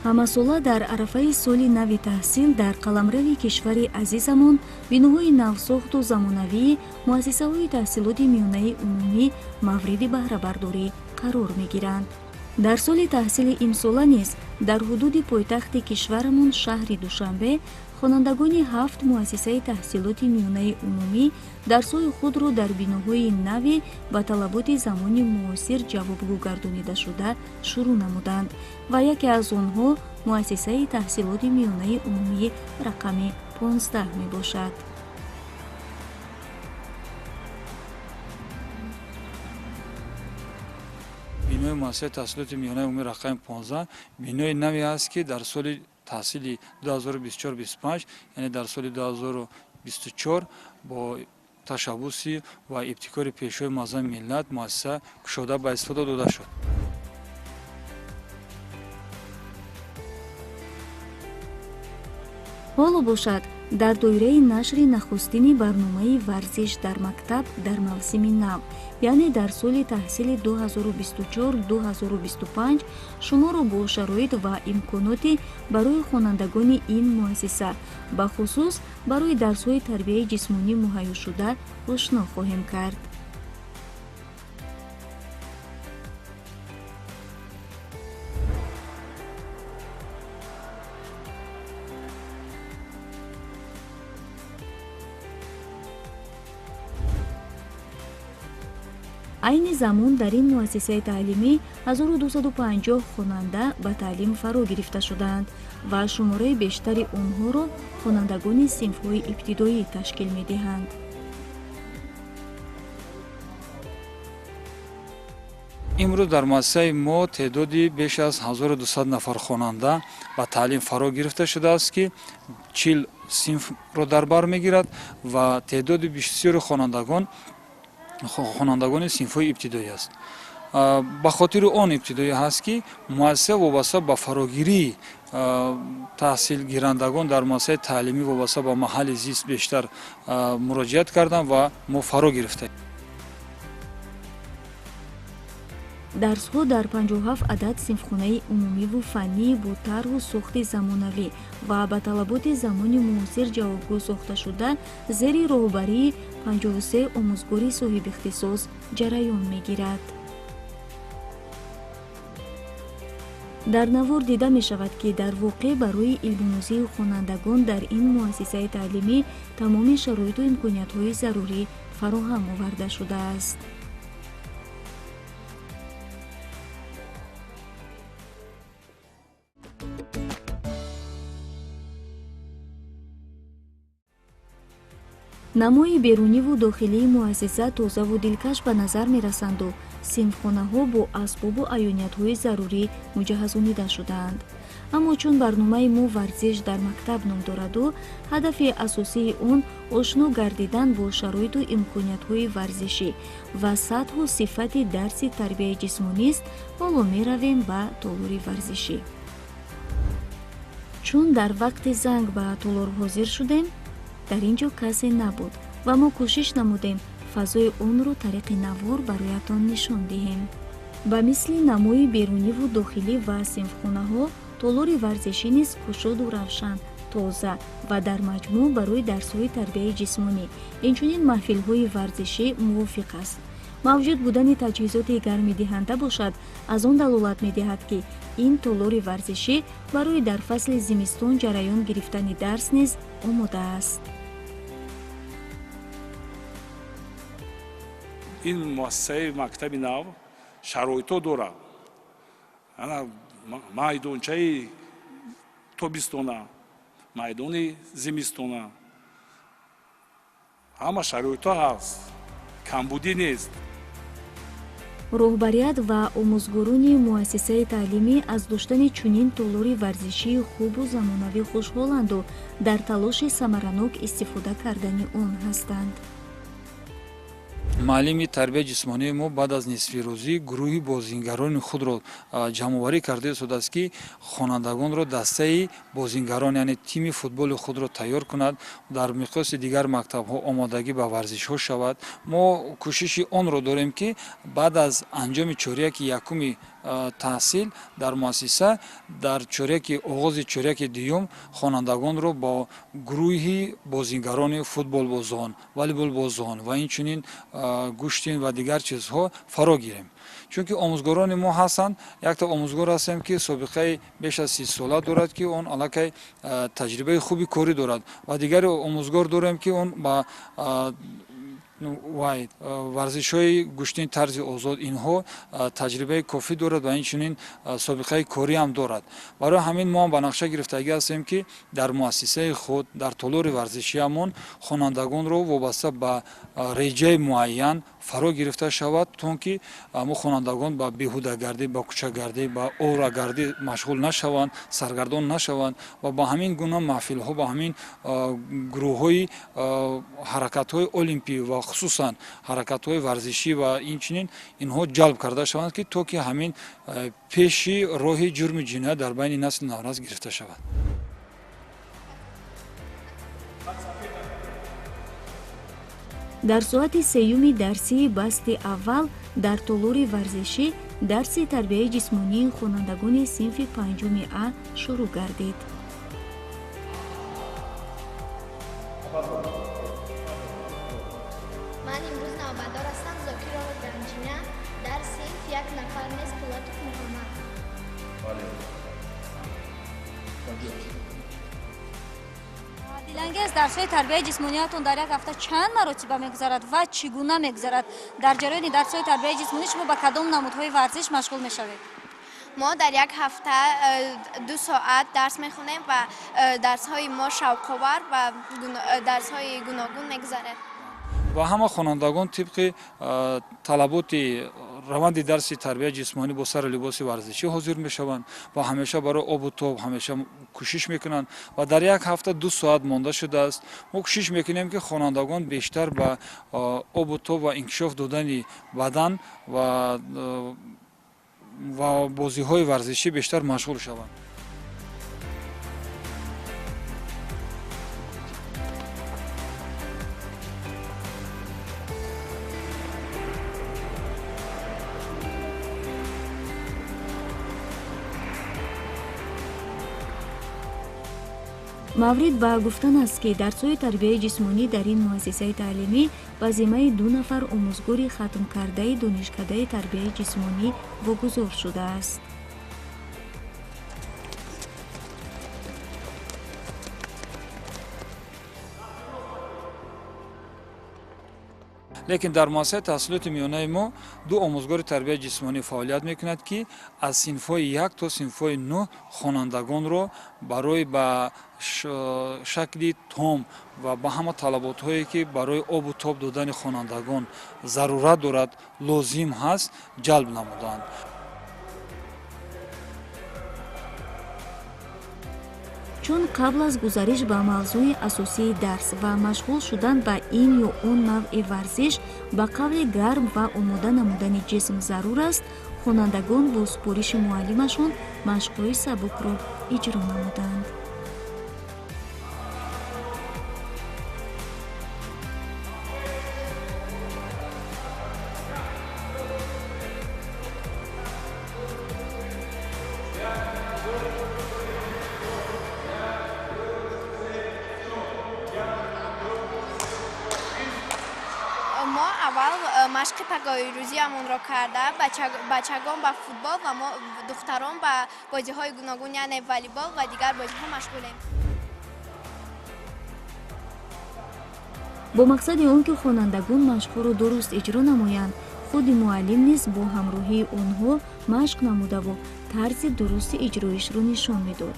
Ҳамасола дар арафаи соли нави таҳсил дар қаламрави кишвари азизамон биноҳои навсохту замонавии муассисаҳои таҳсилоти миёнаи умумӣ мавриди баҳрабардорӣ қарор мегиранд. Дар соли таҳсили имсола низ дар ҳудуди пойтахти кишварамон, шаҳри Душанбе, хонандагони ҳафт муассисаи таҳсилоти миёнаи умумӣ дарсҳои худро дар биноҳои нави ба талаботи замони муосир ҷавобгӯ гардонидашуда шурӯъ намуданд ва яке аз онҳо муассисаи таҳсилоти миёнаи умумии рақами 15 мебошад. Бинои муассисаи таҳсилоти миёнаи умумии рақами 15 бинои наве аст, ки дар соли таҳсили 2024-25, яъне дар соли 2024, бо ташаббуси ва ибтикори Пешвои муаззами миллат муассиса кушода ба истифода дода шуд. Ҳоло бошад, дар доираи нашри нахустини барномаи «Варзиш дар мактаб» дар мавсими нав, яъне дар соли таҳсили 2024-2025, шуморо бо шароит ва имконоти барои хонандагони ин муассиса, бахусус барои дарсҳои тарбияи ҷисмонӣ муҳайёшуда ошно хоҳем кард. Айни замон дар ин муассисаи таълимӣ 1250 хонанда ба таълим фаро гирифта шудаанд ва шумораи бештари онҳоро хонандагони синфҳои ибтидоӣ ташкил медиҳанд. Имрӯз дар муассисаи мо теъдоди беш аз 1200 нафар хонанда ба таълим фаро гирифта шудааст, ки 40 синфро дар бар мегирад ва теъдоди бисёри хонандагон хонандагони синфҳои ибтидоӣ аст. Ба хотири он ибтидоӣ ҳаст, ки муассиса вобаста ба фарогирии таҳсилгирандагон дар муассисаи таълимӣ вобаста ба маҳалли зист бештар муроҷиат карданд ва мо фаро гирифтаем. Дарсҳо дар 57 адад синфхонаи умумиву фаннӣ бо тарҳу сохти замонавӣ ва ба талаботи замони муосир ҷавобгӯ сохташуда зери роҳбарии 53 омӯзгори соҳибихтисос ҷараён мегирад. Дар навор дида мешавад, ки дар воқеъ барои илмомӯзии хонандагон дар ин муассисаи таълимӣ тамоми шароиту имкониятҳои зарурӣ фароҳам оварда шудааст. Намои беруниву дохилии муассиса тозаву дилкаш ба назар мерасанду синфхонаҳо бо асбобу аёниятҳои зарурӣ муҷаҳҳазонида шудаанд. Аммо чун барномаи мо «Варзиш дар мактаб» ном дораду ҳадафи асосии он ошно гардидан бо шароиту имкониятҳои варзишӣ ва сатҳу сифати дарси тарбияи ҷисмонист, ҳоло меравем ба толори варзишӣ. Чун дар вақти занг ба толор ҳозир шудем, дар ин ҷо касе набуд ва мо кӯшиш намудем фазои онро тариқи навор бароятон нишон диҳем. Ба мисли намои беруниву дохилӣ ва синфхонаҳо, толори варзишӣ низ кушоду равшан, тоза ва дар маҷмӯъ барои дарсҳои тарбияи ҷисмонӣ, инчунин маҳфилҳои варзишӣ мувофиқ аст. Мавҷуд будани таҷҳизоти гармидиҳанда бошад, аз он далолат медиҳад, ки ин толори варзишӣ барои дар фасли зимистон ҷараён гирифтани дарс низ омода аст. Ин муассисаи мактаби нав шароитҳо дорад: ана майдончаи тобистона, майдони зимистона, ҳама шароитҳо ҳаст, камбудӣ нест. Роҳбарият ва омӯзгорони муассисаи таълимӣ аз доштани чунин толори варзишии хубу замонавӣ хушҳоланду дар талоши самаранок истифода кардани он ҳастанд. Муаллими тарбияи ҷисмонии мо баъд аз нисфирӯзӣ гурӯҳи бозингарони худро ҷамъоварӣ карда истодааст, ки хонандагонро дастаи бозингарон, яъне тими футболи худро тайёр кунад, дар миқёси дигар мактабҳо омодагӣ ба варзишҳо шавад. Мо кӯшиши онро дорем, ки баъд аз анҷоми чоряки якуми Таҳсил дар муассиса дар чоряки оғози чоряки дуюм хонандагонро бо гурӯҳи бозигарони футболбозон, волейболбозон ва инчунин гӯштин ва дигар чизҳо фаро гирем. Чунки омӯзгорони мо ҳастанд, якта омӯзгор ҳастем, ки собиқаи беш аз 30 сола дорад, ки он аллакай таҷрибаи хуби корӣ дорад, ва дигари омӯзгор дорем, ки он ба вай варзишҳои гӯштини тарзи озод инҳо таҷрибаи кофӣ дорад ва инчунин собиқаи корӣ ҳам дорад. Барои ҳамин мо ҳам ба нақша гирифтагӣ ҳастем, ки дар муассисаи худ, дар толори варзишиамон хонандагонро вобаста ба реҷаи муайян фаро гирифта шавад, то ки мо хонандагон ба беҳудагардӣ, ба кӯчагардӣ, ба оврагардӣ машғул нашаванд, саргардон нашаванд ва ба ҳамин гуна маҳфилҳо, ба ҳамин гурӯҳҳои ҳаракатҳои олимпӣ ва хусусан ҳаракатҳои варзишӣ ва инчунин инҳо ҷалб карда шаванд, ки то ки ҳамин пеши роҳи ҷурми ҷиноят дар байни насли наврас гирифта шавад. Дар соати сеюми дарсии басти аввал дар толори варзишӣ дарси тарбияи ҷисмонии хонандагони синфи панҷуми А шурӯъ гардид. Ман имрӯз навбатдор ҳастам, Зокирова Ганҷина. Дар синф як нафар нест, Пулатов Муҳаммад. Дилангез, дарсҳои тарбияи ҷисмониятон дар як ҳафта чанд маротиба мегузарад ва чӣ гуна мегузарад? Дар ҷараёни дарсҳои тарбияи ҷисмонӣ шумо ба кадом намудҳои варзиш машғул мешавед? Мо дар як ҳафта 2 соат дарс мехонем ва дарсҳои мо шавқовар ва дарсҳои гуногун мегузарад. Ва ҳама хонандагон тибқи талаботи раванди дарси тарбияи ҷисмонӣ бо сари либоси варзишӣ ҳозир мешаванд ва ҳамеша барои обу тоб ҳамеша кӯшиш мекунанд. Ва дар як ҳафта 2 соат монда шудааст. Мо кӯшиш мекунем, ки хонандагон бештар ба обу тоб ва инкишоф додани бадан ва бозиҳои варзишӣ бештар машғул шаванд. Маврид ба гуфтан аст, ки дарсҳои тарбияи ҷисмонӣ дар ин муассисаи таълимӣ ба зиммаи ду нафар омӯзгори хатмкардаи донишкадаи тарбияи ҷисмонӣ вогузор шудааст. Лекин дар муассисаи таҳсилоти миёнаи мо ду омӯзгори тарбияи ҷисмонӣ фаъолият мекунад, ки аз синфҳои як то синфҳои нӯҳ хонандагонро барои ба шакли том ва ба ҳама талаботҳое, ки барои обу тоб додани хонандагон зарурат дорад, лозим ҳаст, ҷалб намуданд. Чун қабл аз гузариш ба мавзӯи асосии дарс ва машғул шудан ба ин ё он навъи варзиш ба қавли гарм ва омода намудани ҷисм зарур аст, хонандагон бо супориши муаллимашон машқҳои сабукро иҷро намуданд. Мо аввал машқи пагоҳирӯзиамонро карда, бачагон ба футбол ва мо духтарон ба бозиҳои гуногун, яъне волейбол ва дигар бозиҳо машғулем. Бо мақсади он ки хонандагон машқҳоро дуруст иҷро намоянд, худи муаллим низ бо ҳамроҳии онҳо машқ намудаву тарзи дурусти иҷроишро нишон медод.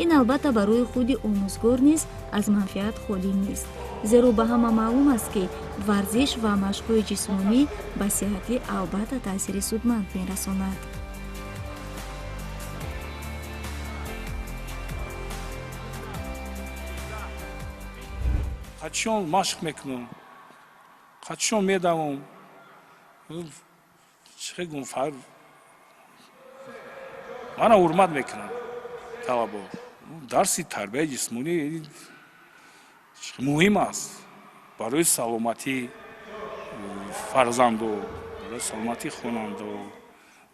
Ин албатта барои худи омӯзгор низ аз манфиат холӣ нест, зеро ба ҳама маълум аст, ки варзиш ва машқҳои ҷисмонӣ ба сиҳатӣ албатта таъсири судманд мерасонад. Қачон машқ мекунам, қачон медавам, чӣ гум, мана ҳурмат мекунам талабо. Дарси тарбияи ҷисмонӣ муҳим аст барои саломатии фарзанду, барои саломатии хонандао.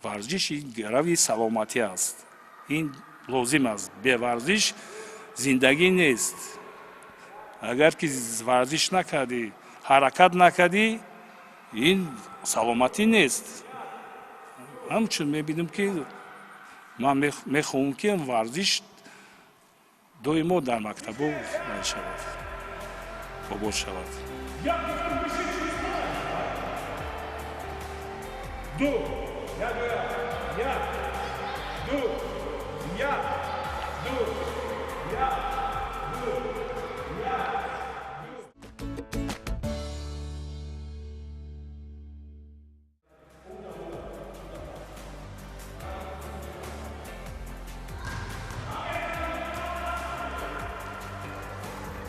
Варзиш гарави саломатӣ аст. Ин лозим аст. Бе варзиш зиндагӣ нест. Агар ки варзиш накардӣ, ҳаракат накардӣ, ин саломатӣ нест. Ҳамчун мебинем ки ман мехоҳам ки варзиш доимо дар мактабҳо шавад, обод шавад. Ду, як, ду, як, ду, як, ду, як.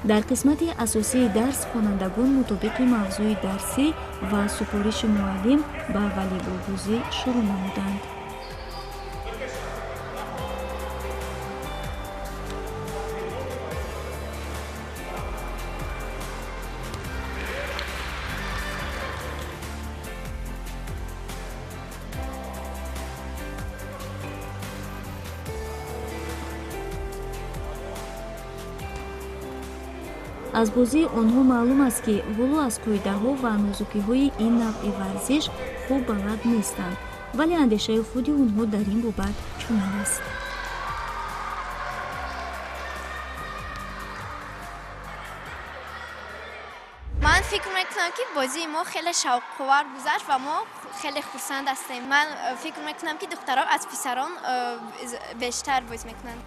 Дар қисмати асосии дарс хонандагон мутобиқи мавзӯи дарсӣ ва супориши муаллим ба волейболбозӣ шурӯъ намуданд. Аз бозии онҳо маълум аст, ки ҳоло аз қоидаҳо ва нозукиҳои ин навъи варзиш хуб балад нестанд, вале андешаи худи онҳо дар ин бобат чунин аст. Ман фикр мекунам, ки бозии мо хеле шавқовар гузашт ва мо хеле хурсанд ҳастем. Ман фикр мекунам, ки духтарон аз писарон бештар боз мекунанд.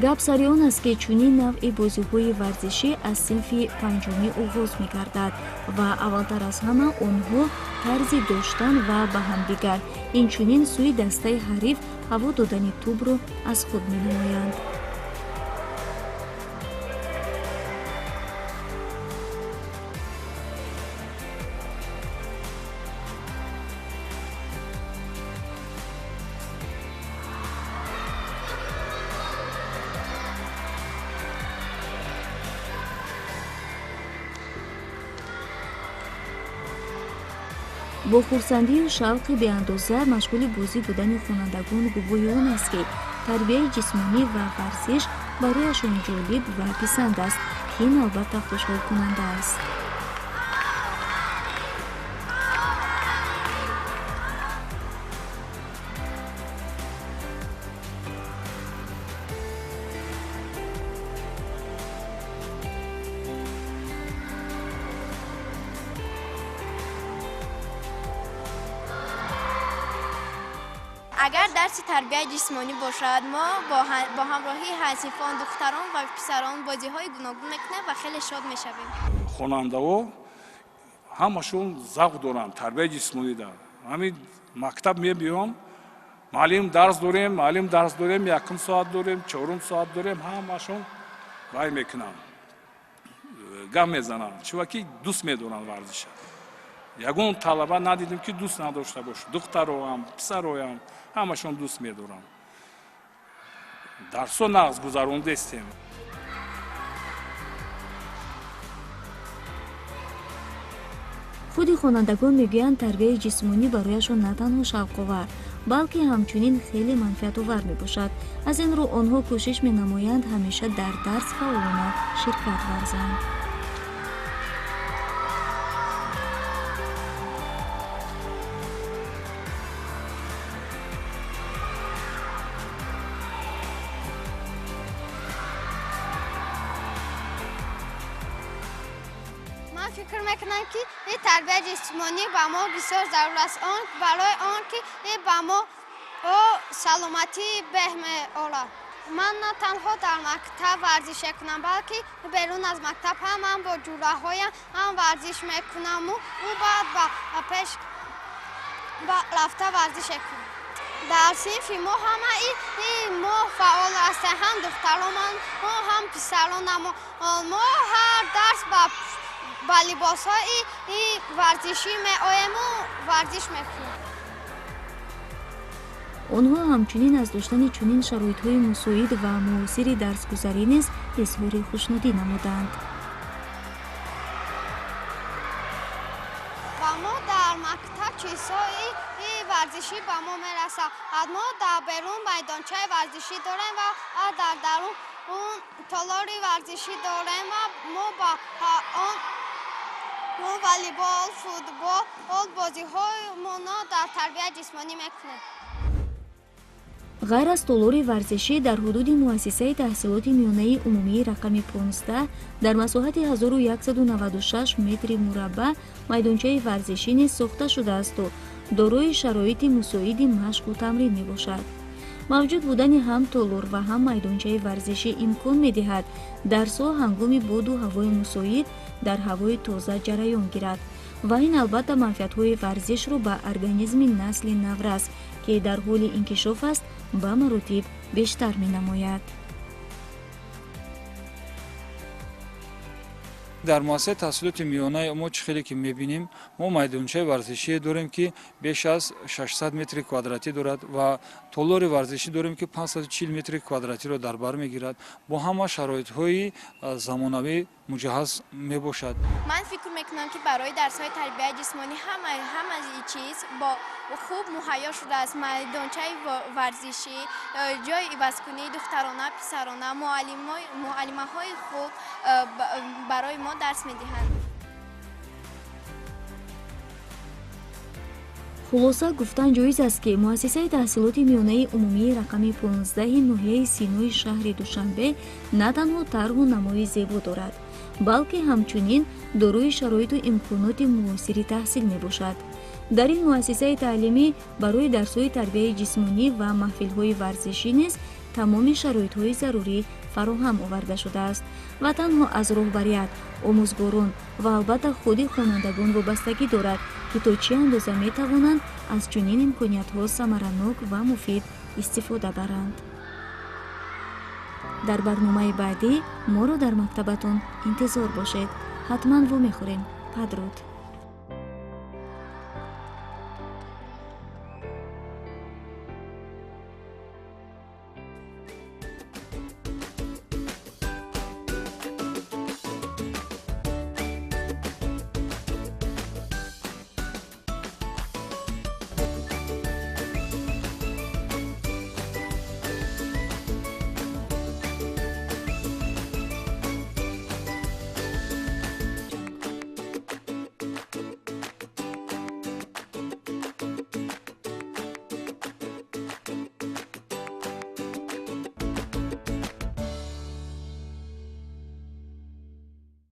Гап сари он аст, ки чунин навъи бозиҳои варзишӣ аз синфи панҷумӣ оғоз мегардад ва аввалтар аз ҳама онҳо тарзи доштан ва ба ҳамдигар, инчунин сӯи дастаи ҳариф ҳаво додани тӯбро аз худ менамоянд. Бо хурсандию шавқи беандоза машғули бозӣ будани хонандагон гувоҳи он аст, ки тарбияи ҷисмонӣ ва варзиш барояшон ҷолиб ва писанд аст, ки ин албатта хушҳолкунанда аст. Агар дарси тарбияи ҷисмонӣ бошад, мо бо ҳамроҳии ҳамсинфон, духтарон ва писарон бозиҳои гуногун мекунем ва хеле шод мешавем. Хонандаҳо ҳамашон завқ доранд тарбияи ҷисмонида. Ҳамин мактаб мебиём, муаллим дарс дорем, муаллим дарс дорем, якум соат дорем, чорум соат дорем, ҳамашон вай мекунанд, гап мезананд, чунки дӯст медоранд варзиша. Ягон талаба надидем, ки дӯст надошта бошад. Духтароам, писароям ҳамашон дӯст медоранд. Дарсо нағз гузарондестем. Худи хонандагон мегӯянд, тарбияи ҷисмонӣ барояшон на танҳо шавқовар, балки ҳамчунин хеле манфиатовар мебошад. Аз ин рӯ онҳо кӯшиш менамоянд ҳамеша дар дарс фаъолона ширкат варзанд. Фикр мекунам, ки тарбияи ҷисмонӣ ба мо бисёр зарур аст, он барои он ки ба мо саломатӣ беҳ меорад. Ман на танҳо дар мактаб варзиш мекунам, балки берун аз мактаб ҳам ман бо ҷураҳоям ҳам варзиш мекунаму ӯ баъд ба пеш рафта варзиш мекунам. Дар синфи мо ҳамаи мо фаъол ҳастем, ҳам духтаронам, ҳам писаронам. Мо ҳар дарс ба либосҳои варзишӣ меоему варзиш мекунем. Онҳо ҳамчунин аз доштани чунин шароитҳои мусоид ва муосири дарсгузарӣ низ изҳори хушнудӣ намуданд. Ба мо дар мактаб чизҳои варзишӣ Берун майдончаи варзишӣ дорем ва дар дарун толори варзишӣ дорем ва мо ба он волейбол, футбол бозиҳои дар тарбияи ҷисмонӣ мекунем. Ғайр аз толори варзишӣ дар ҳудуди муассисаи таҳсилоти миёнаи умумии рақами 15 дар масоҳати 1196 метри мураббаъ майдончаи варзишӣ низ сохта шудаасту дорои шароити мусоиди машқу тамрин мебошад. Мавҷуд будани ҳам толор ва ҳам майдончаи варзишӣ имкон медиҳад дарсҳо ҳангоми боду ҳавои мусоид дар ҳавои тоза ҷараён гирад ва ин албатта манфиатҳои варзишро ба организми насли наврас, ки дар ҳоли инкишоф аст, ба маротиб бештар менамояд. Дар муассисаи таҳсилоти миёнаи мо чӣ хеле ки мебинем, мо майдончаи варзишие дорем, ки беш аз 600 метри квадратӣ дорад ва толори варзишӣ дорем, ки 540 метри квадратиро дар бар мегирад, бо ҳама шароитҳои замонавӣ муҷаҳҳаз мебошад. Ман фикр мекунам, ки барои дарсҳои тарбияи ҷисмонӣ ҳама чиз бо хуб муҳайё шудааст. Майдончаи варзишӣ, ҷои ивазкунии духтарона, писарона, муаллимаҳои хуб барои мо дарс медиҳанд. Хулоса гуфтан ҷоиз аст, ки муассисаи таҳсилоти миёнаи умумии рақами 15 ноҳияи Синои шаҳри Душанбе на танҳо тарҳу намои зебо дорад, балки ҳамчунин дорои шароиту имконоти муосири таҳсил мебошад. Дар ин муассисаи таълимӣ барои дарсҳои тарбияи ҷисмонӣ ва маҳфилҳои варзишӣ низ тамоми шароитҳои зарурӣ фароҳам оварда шудааст ва танҳо аз роҳбарият, омӯзгорон ва албатта худи хонандагон вобастагӣ дорад, ки то чӣ андоза метавонанд аз чунин имкониятҳо самаранок ва муфид истифода баранд. Дар барномаи баъдӣ моро дар мактабатон интизор бошед. Ҳатман вомехӯрем. Падруд.